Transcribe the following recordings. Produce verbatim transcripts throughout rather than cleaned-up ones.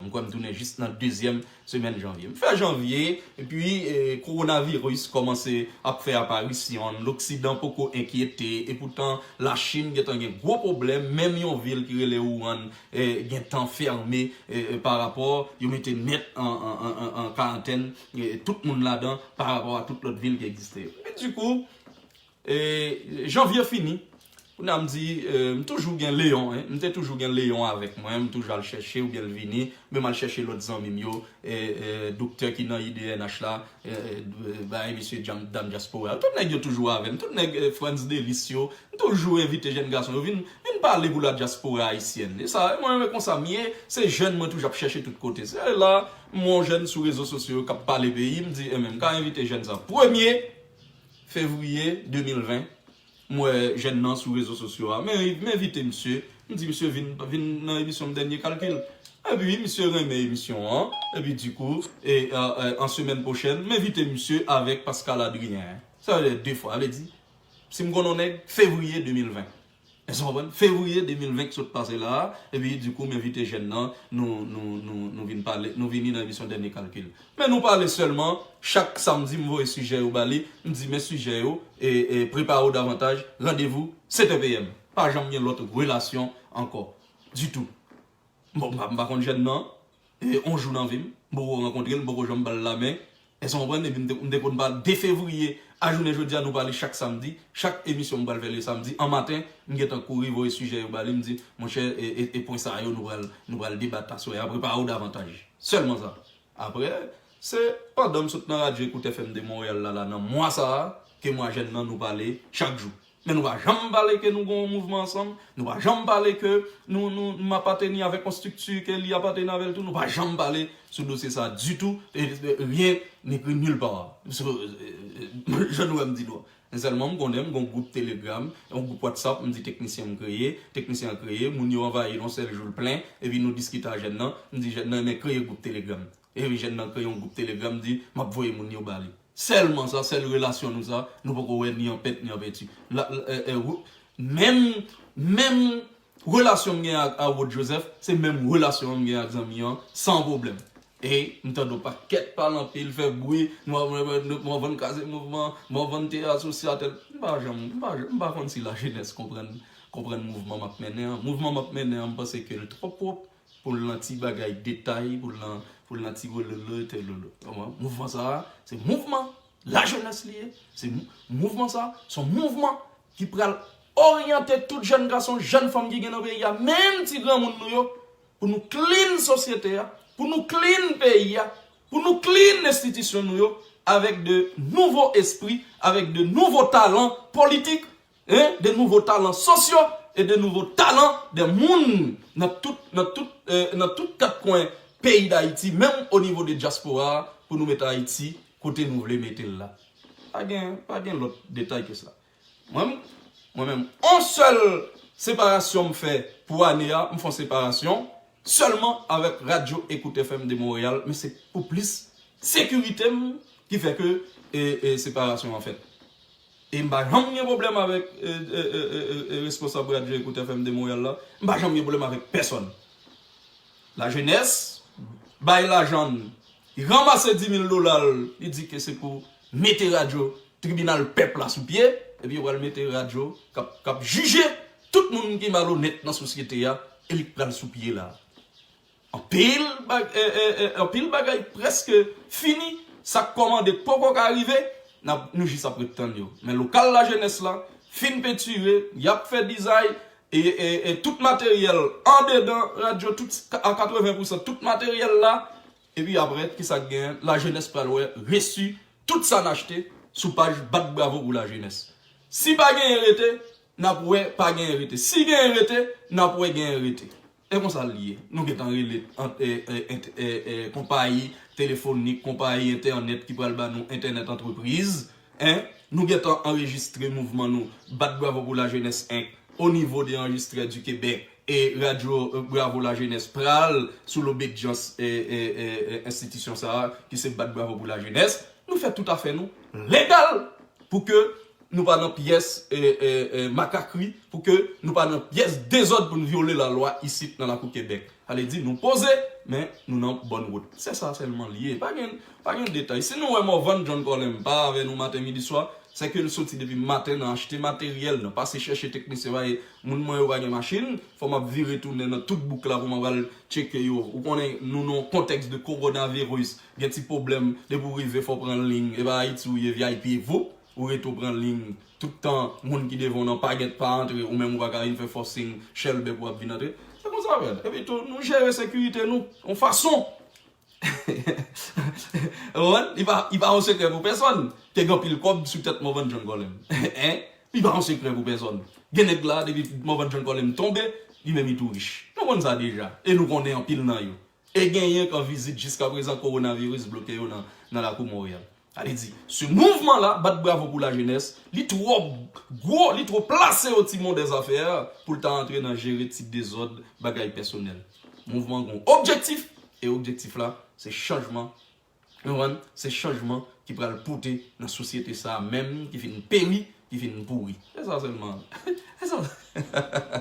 M kwè m tounen jis nan dezyèm semèn janvye. M fè janvye, epi e, kowonaviris kòmanse ap fè aparisyon l. Loksidan poko enkyete, epoutan Lachin gentan gen gwo pwoblèm, menm yon vil ki rele Wuhan e, gentan fèmen e, e, pa rapò, yo mete nèt an, an, an, an, an karantèn e, tout moun ladan pa rapò a tout lòt vil ki egziste yo. Epi dikou, e, janvye fini. Kounye a m di, e, m toujou gen Leyon, en. M te toujou gen Leyon avèk mwen, m toujou al chèche oubyen l vini, oubyen m al chèche lòt zanmi m yo, e, e, doktè ki nan I D N H la, e, e, bay mesye djam, dam dyaspora. Tout nèg yo toujou avè m, tout nèg e, Frantz Delis yo, m toujou envite jèn gason yo vin, vin pale pou la dyaspora ayisyèn. E sa, mwen, mwen konsa m ye, se jèn mwen toujou ap chèche tout kote. Se la, m wè yon jèn sou rezo sosyo yo k ap pale peyi, m di, enben, m ka envite jèn sa. Premye fevriye de mil ven, m wè jèn nan sou rezo sosyo a. Men, m envite misye. M di, misye, vin, vin nan emisyon m Dènye Kalkil. Epi, misye renmen emisyon an. Epi, dikou, e, e, e, an semèn pwochèn, m envite misye avèk Pascal Adrien. Sa vle di de fwa, vle di, si m konn yon nèg, fevriye de mil ven. Èske w konprann? Fevriye de mil ven ki sot pase la a, epi dikou m envite jèn nan, nou, nou, nou, nou vin pale, nou vini nan emisyon Dènye Kalkil. Men nou pale sèlman, chak samdi m voye sijè yo ba li, m di men sijè yo, e, e prepare w davantaj, randevou, sèt è P M. Pa janm gen lòt relasyon ankò, ditou. Bon, m pa, m pa konn jèn nan, e, on jou nan vi m, m poko rankontre l, m poko janm ba l lamen. Èske w konprann? Epi m te, m te konn pale de fevriye a jounen jodi a, nou pale chak samdi, chak emisyon m pral fè le samdi, an maten, m gentan kouri voye sijè yo ba li, m di, monchè, e, e, e pwen sa yo, nou pral, nou pral debat aswè a, prepare w davantaj. Sèlman sa. Apre, se pandan m sot nan radyo Ecoute F M de Montréal la, la, nan mwa sa a, ke mwa jèn nan, nou pale chak jou. Men nou pa janm pale ke nou gen yon mouvman ansanm. Nou pa janm pale ke nou, nou, m apateni avèk yon estrikti ke li apateni avè l tou. Nou pa janm pale sou dosye sa a ditou. E, e, rien n'écrit nulle part. So, e, e, jan nou wè m di nou an. Men sèlman m konnen m gen yon gwoup Telegram, yon gwoup WhatsApp, m di teknisyen m kreye, teknisyen an kreye, moun yo anvayi l yon sèl jou l plen, epi nou diskite a jèn nan, m di jèn nan, men kreye gwoup Telegram. Epi jèn nan kreye yon gwoup Telegram, di, m ap voye moun yo ba li. Sèlman sa, sèl relasyon nou sa, nou poko wè ni an pent ni an penti. La, la, e, e, wou-, menm, menm relasyon m gen ak Harold Joseph, se menm relasyon an m gen ak zanmi an, san pwoblèm. E m tande w pakèt pale anpil, fè bri, nou, nou, nou, nou vann kaze mouvman, nou vann te asosyatè. M pa janm, m pa, m pa konn si lajenès konprann, konprann mouvman m ap mennen an. Mouvman m ap mennen an, m panse ke l twò pwòp pou l nan ti bagay detay, pou l nan, pou l nan ti wololo, tèlolo. Konprann? Mouvman sa a, se mouvman lajenès li ye. Se mou-, mouvman sa a, se yon mouvman ki pral oryante tout jèn gason, jèn fanm ki gen nan peyi a, menm ti granmoun nou yo, pou nou clean sosyete a, pou nou clean peyi a, pou nou clean enstitisyon nou yo, avèk de nouvo espri, avèk de nouvo talan politik, hein, de nouvo talan sosyo e de nouvo talan de moun nan tout, nan tout, e, nan tout kat kwen peyi Dayiti, menm o nivo de dyaspora a, pou nou mete Ayiti kote nou vle mete l la. Pa gen, pa gen lòt detay ke sa. Mwen, mwen menm, on sèl separasyon m fè pou ane a, m fè on separasyon sèlman avèk Radyo Ecoute F M de Montréal, men se pou plis sekirite m ki fè ke, e, e, separasyon an fèt. E m pa janm gen pwoblèm avèk, e, e, responsab Radyo Ecoute F M de Montréal la. M pa janm gen pwoblèm avèk pèsòn. Lajenès bay lajan l, li ranmase dis mil dola l, li di ke se pou mete radyo tribinal pèp la sou pye, epi yo pral mete radyo k ap, k ap jije tout moun ki malonèt nan sosyete a, e li pral sou pye la. Anpil bag-, e, e, e, anpil bagay prèske fini, sa k kòmande poko ka rive, n ap, nou jis ap ret tann yo. Men lokal lajenès la, fin pentire, y ap fè dizay, e, e, e tout materyèl andedan radyo, tout, a katreven pousan, tout materyèl la, epi apre, kisa k genyen? Lajenès pral wè resi tout sa n achte sou paj Bat Bravo pou Lajenès. Si pa genyen rete, n ap wè pa genyen rete. Si genyen rete, n ap wè genyen rete. E konsa l ye. Nou gentan rele an-, e, e, ent-, e, e, konpayi telefonik, konpayi entènèt ki pral ba nou entènèt antrepriz. En, nou gentan anrejistre mouvman nou, Bat Bravo pou Lajenès Enk, o nivo de Enregistrè di Kebèk, e Radyo, e, Bravo Lajenès pral sou lobedyans, e, e, e, e, enstitisyon sa a, ki se Bat Bravo pou Lajenès. Nou fè tout afè nou legal pou ke nou pa nan pyès e, e, e, makakri, pou ke nou pa nan pyès dezòd pou n vyole lalwa isit nan lakou Kebèk. Sa vle di nou poze, men nou nan bòn wout. Se sa sèlman l ye. Pa gen, pa gen detay. Si nou wè Morvan John Colem pa avè nou maten, midi, swa, se ke l soti depi maten nan achte materyèl, nan pase chèche teknisyen, pa gen moun mwen yo pa gen machin, fò m ap vire tounen nan tout bouk la pou m ap al tcheke yo. Ou konnen nou nan yon kontèks de kowonaviris, gen ti pwoblèm, depi w rive fò w pran liy, e pa Ayiti w ye, V I P, voup, ou rete w pran liy, tout tan moun ki devan w nan pa gen pa antre, ou menm ou pa ka vin fè forcing, chèlbè pou w ap vin antre. Se konsa, frè. Epi tou, nou jere sekirite nou, yon fason. Ou konprann? Li pa, li pa yon sekrè pou pèsonn. Te gen anpil kòb sou tèt Morvan John Colem. Hein? Li pa yon sekrè pou pèsonn. Gen nèg la, depi Morvan John Colem tonbe, li menm li tou rich. Nou konn sa deja. E nou konnen anpil nan yo. E genyen k an vizit jiskaprezan kowonaviris bloke yo nan, nan lakou Monreyal. Sa vle di, se mouvman la, bat bravo pou lajenès, li twò gwo, li twò plase o timon dè zafè pou l ta antre nan jere ti dezòd bagay pèsonèl. Mouvman gon objektif, e objektif la, se chanjman. Ou konprann? Se chanjman ki pral pote nan sosyete sa a menm, ki fin peri, ki fin pouri. Se sa sèlman. Se sa,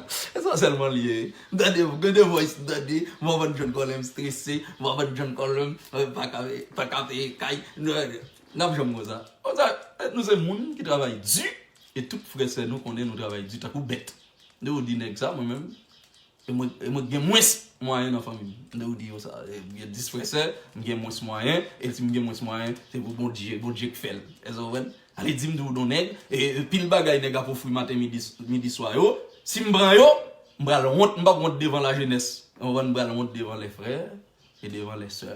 se sa sèlman li ye. M tande, gen de voice m tande, Morvan John Colem strese, Morvan John Colem, euh, pa ka, pa ka peye kay. N ap janm konsa. Konsa, nou se moun ki travay di, e tout frè sè nou konnen nou travay di tankou bèt. Lè ou di nèg sa, mwen menm, e mwen, e mwen gen mwens mwayen nan fanmi m. Lè ou di yo sa, e, m gen dis frè sè, m gen mwens mwayen, e si m gen mwens mwayen, se pou Bondye, Bondye k fè l. Èske w konprann? Ale di m di w don nèg, e, e pil bagay nèg ap ofri maten, midi, midi, swa yo. Si m pran yo, m pral wont, m p ap wont devan lajenès. Ou konprann? M pral wont devan lè frè e devan lè sè.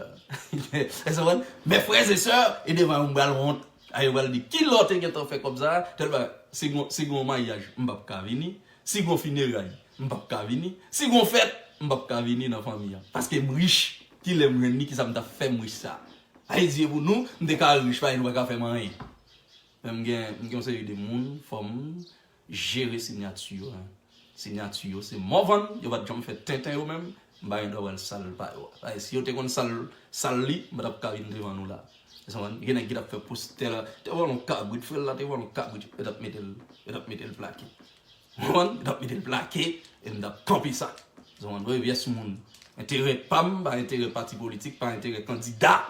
Èske w konprann? Mes frères et sœurs, e devan yo m pral wont. A yo pral di, ki lè w te gentan fè kòb sa a? Tèl bagay. Si gon, si gon maryaj, m p ap ka vini. Si gon fineray, m p ap ka vini. Si gon fèt, m p ap ka vini nan fanmi an. Paske m rich. Ki lè m jwenn li, ki sa m t ap fè m rich sa? Ayiti e pou nou, m te ka rich, pa gen nou pa ka fè m anyen. Men m gen, m gen yon seri de moun, fò m jere siyati yo, hein. Siyati yo, se Morvan, yo pa t janm fè tenten yo menm, m pa gen dwa pral sal pa yo. Paske si yo te konn sal, sal li, m pa t ap ka vin devan nou la. Ou konprann? Gen nèg ki t ap fè postè la, te vòlè yon kabrit, frè l la te vòlè yon kabrit, yo t ap mete l, yo t ap mete l plake. Ou konprann? Yo t ap mete l plake, e m t ap kanpe sa. Ou konprann? Vre pyès moun. Enterè pa m, pa enterè pati politik, pa enterè kandida.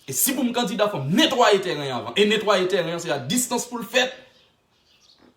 E si pou m kandida, fò m netwaye tèren an avan. E netwaye tèren an, se a distans pou l fèt.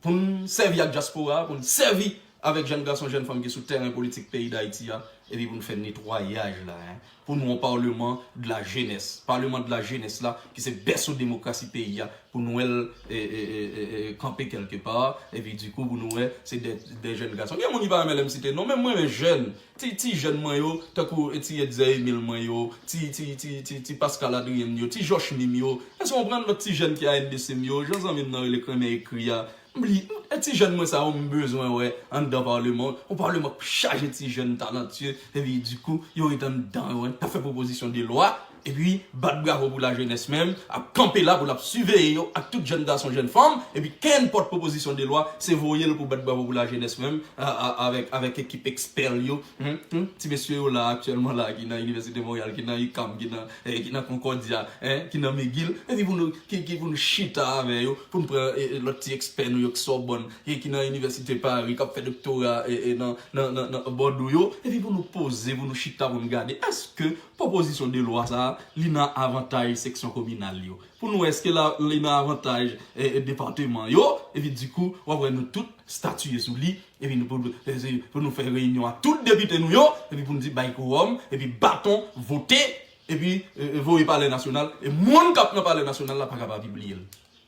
Pou n sèvi ak dyaspora, pou n sèvi avèk jèn gason, jèn fanm ki sou tèren politik peyi Dayiti a, epi pou n fè netwayaj la, hein. Pou nou yon parlement de la jeunesse. Parlement de la jeunesse la, ki se bèso demokrasi peyi a, pou nou wè l, e, e, e, e, e, kanpe kèlke pa, epi dikou pou nou wè, se de, de jèn gason. Gen moun ki pa renmen lè m site non, men mwen renmen jèn. Ti, ti jèn mwen yo, tankou ti Etzer Emile mwen yo, ti, ti, ti, ti, ti Pascal Adrien yo, ti Josh Mim yo. Èske w konprann lòt ti jèn ki A N D C m yo, jan zanmi m nan rele Kremen ekri a? M li, e ti jèn mwen sa yo m bezwen wè anndan paleman, yon paleman k chaje ti jèn talantye, epi dikou, yo ret anndan, yo, n ap fè pwopozisyon de lwa, epi bat bravo pou lajenès menm, ap kanpe la pou l ap siveye yo ak tout jèn gason, jèn fanm, epi kenpòt pwopozisyon de lwa, se voye l pou bat bravo pou lajenès menm, a, a, avèk, avèk ekip ekspè l yo. Hmm, hmm, ti mesye yo la, aktyèlman la, ki nan Inivèsite Monreyal, ki nan UQAM, ki nan, eh, ki nan Concordia, hein, ki nan McGill, epi pou nou, ki, ki pou nou chita avè yo, pou n pran, eh, eh, lòt ti ekspè nou yo ki Sorbonne, ki, ki nan Inivèsite Paris, k ap fè doktora, eh, eh, nan, nan, nan, nan Bordeaux yo, epi pou nou poze, pou nou chita, pou nou gade, èske pwopozisyon de lwa sa a, li nan avantaj seksyon kominal yo? Pou nou wè èske la, li nan avantaj, eh, eh, depatman yo, epi dikou, w ap wè nou tout statiye sou li, epi nou pou, eh, se pou nou fè reyinyon ak tout depite nou yo, epi pou nou di bay kowòm, epi baton, vote, epi, eh, eh, voye Palè Nasyonal, e moun k ap nan Palè Nasyonal la pa ka pa pibliye l.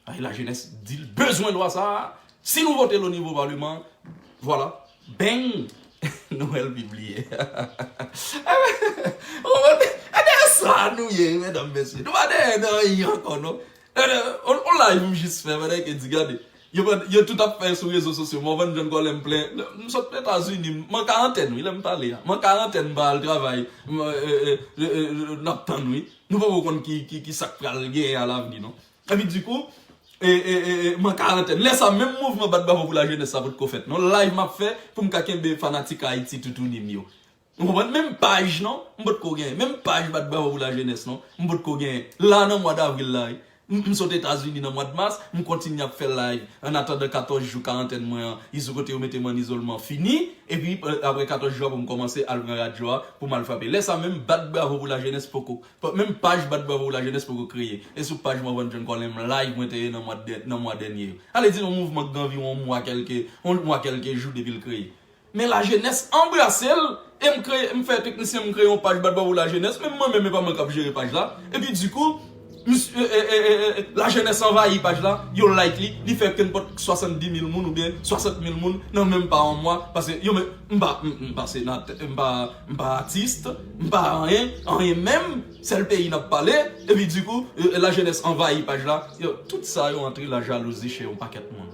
Ay, lajenès di l bezwen lwa sa a. Si nou vote l o nivo paleman, vwala, beng, nou wè l pibliye. Ou konprann? E dèyè sa nou ye, medam, mesye. Nou pa dèyè nan anyen ankò, non. E, e, on, on live m jis fè, pandan ke di, gade. Yo, yo tout ap fè sou rezo sosyo. Morvan John Colem plen. M sot Etazini, m an karantèn, wi, lè m pale a. M an karantèn, m pa al travay. M, e, e, e, e, n ap tann, wi. Nou poko konn ki, ki, ki sa k pral genyen alavni, non. Epi dikou, e, e, e, e, m an karantèn. Lè sa, menm mouvman bat bravo pou lajenès sa potko fèt, non. Live m ap fè pou m ka kenbe fanatik Ayiti toutouni m yo. Ou konprann? Menm paj, non, m potko genyen. Menm paj bat bravo pou lajenès, non, m potko genyen. La, nan mwa davril la, wi. M, m sot Etazini nan mwa de mas, m kontinye ap fè live. An atandan katòz jou karantèn mwen an, izo kote yo mete m an izolman fini, epi, euh, apre katòz jou apre m kòmanse al nan radyo a pou m al frape. Lè sa menm, Bat Bravo pou Lajenès poko, pa, menm paj Bat Bravo pou Lajenès poko kreye. E sou paj Morvan John Colem live mwen te ye nan mwa dè-, nan mwa dènye yo. Ale di yon mouvman k gen anviwon yon mwa kèlke, yon mwa kèlke jou depi l kreye. Men lajenès anbrase l, e m kreye, m fè teknisyen, m kreye yon paj Bat Bravo Lajenès, menm mwen menm e pa mwen k ap jere paj la. Epi dikou, misye, e, e, e, e, e, lajenès anvayi paj la, yo like li, li fè kenpòt swasanndimil moun oubyen swasant mil moun nan menm pa yon mwa, paske yo menm, m pa, m, m pa senatè, m pa, m pa atis, m pa anyen, anyen menm, sèl peyi n ap pale, epi dikou, e, e, lajenès anvayi paj la, yo, tout sa yo antre la jalouzi chez yon pakèt moun.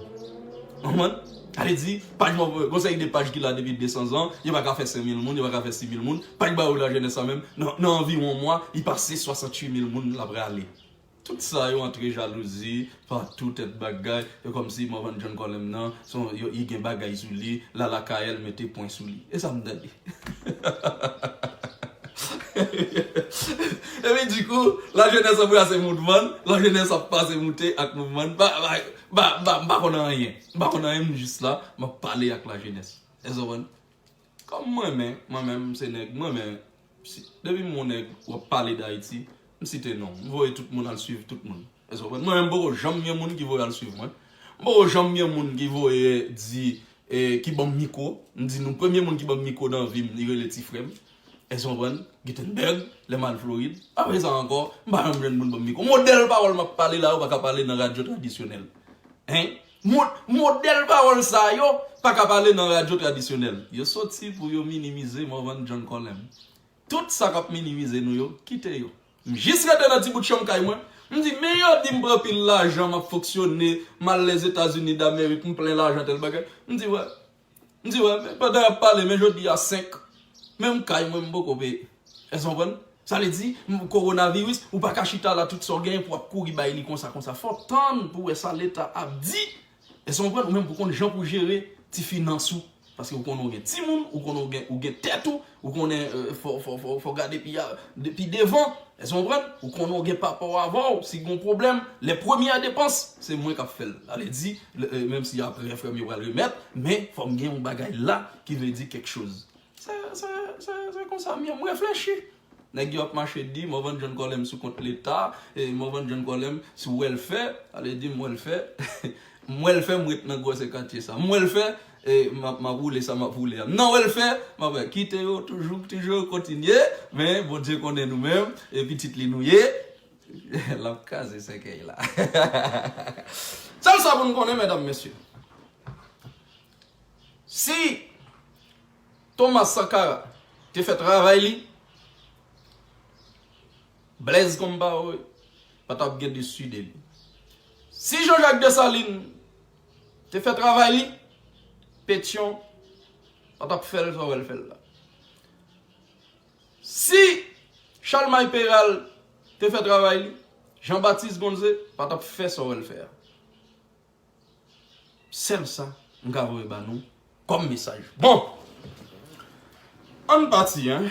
Konprann? Sa vle di, paj mwen, gon seri de paj ki la depi de san zan, yo pa ka fè senk mil moun, yo pa ka fè sis mil moun. Paj Bat Bravo Lajenès sa menm, nan, nan anviwon mwa, li pase swasanntuit mil moun l ap rale. Tout sa yo antre jalouzi, pa tout tèt bagay, e kòmsi Morvan John Colem nan, son, yo, li gen bagay sou li, la lakay el mete pwen sou li. E sa m tande. Epi dikou, lajenès anbrase mouvman, lajenès ap pase moute ak mouvman, ba, ba, ba, ba, m pa konn anyen. M pa konn anyen, m jis la, m ap pale ak lajenès. Èske w konprann? Kòm mwen menm, mwen menm, m se nèg, mwen menm, si, depi m wè yon nèg w ap pale d Ayiti, m site non w. M voye tout moun al swiv tout moun. Èske w konprann? Mwen menm, m poko janm gen moun ki voye al swiv mwen. M poko janm gen moun ki voye di, e, ki ban m mikwo. M di nou, premye moun ki ban m mikwo nan vi m, li rele ti frè m. Èske w konprann? Gutenberg, lè m al Florid. Apre sa ankò, m pa janm jwenn moun ban m mikwo. Modèl pawòl m ap pale la yo pa ka pale nan radyo tradisyonèl. Hein? Mo-, modèl pawòl sa yo pa ka pale nan radyo tradisyonèl. Yo soti pou yo minimize Morvan John Colem. Tout sa k ap minimize nou yo, kite yo. M jis rete nan ti bout chanm kay mwen. M di, men yo di m pran pil lajan, m ap fonksyone, m al Lèzetazini Damerik, m plen lajan, tèl bagay. M di, wè. M di, wè, men pandan y ap pale, men jodi a senk. Menm kay mwen, m poko peye. Èske w konprann? Sa vle di, m, kowonaviris, ou pa ka chita la tout sa w genyen pou w ap kouri bay li konsa, konsa. Fò w tann pou w wè sa Leta ap di. Èske w konprann? Ou menm pou w konn jan pou w jere ti finans ou. Paske ou konnen w gen timoun, ou konnen w gen, ou gen tèt ou, ou konnen, euh, fò, fò, fò, fò w gade pi a, de, pi devan. Èske w konprann? Ou konnen w gen papa w avè w, si gen yon pwoblèm, les premières dépenses, se mwen k ap fè l. Sa vle di, le, euh, menm si apre frè m yo pral remèt, men fò m gen yon bagay la ki vle di kèk choz. Se, se, se, se konsa m ye, m reflechi. Nèg yo ap mache di, Morvan John Colem sou kont Leta, e Morvan John Colem sou welfare, ale di m welfare. M welfare, m ret nan gwosè katye sa. M welfare, e m ap, m ap woule sa m ap woule a. M nan welfare, m ap kite yo toujou, toujou kontinye, men Bondye konnen nou menm, e pitit li nou ye. L ap kraze sèkèy la. Sèl sa pou n konnen, medam, mesye. Si Thomas Sankara te fè travay li, Blaise Compaoré pa t ap gen desi de li. Si Jean-Jacques Dessalines te fè travay li, Pétion pa t ap fè l sa w wè l fè l la. Si Charlemagne Péral te fè travay li, Jean-Baptiste Gonzé pa t ap fè sa w wè l fè a. Sèl sa m ka voye ba nou kòm mesaj. Bon! Ann pati, en.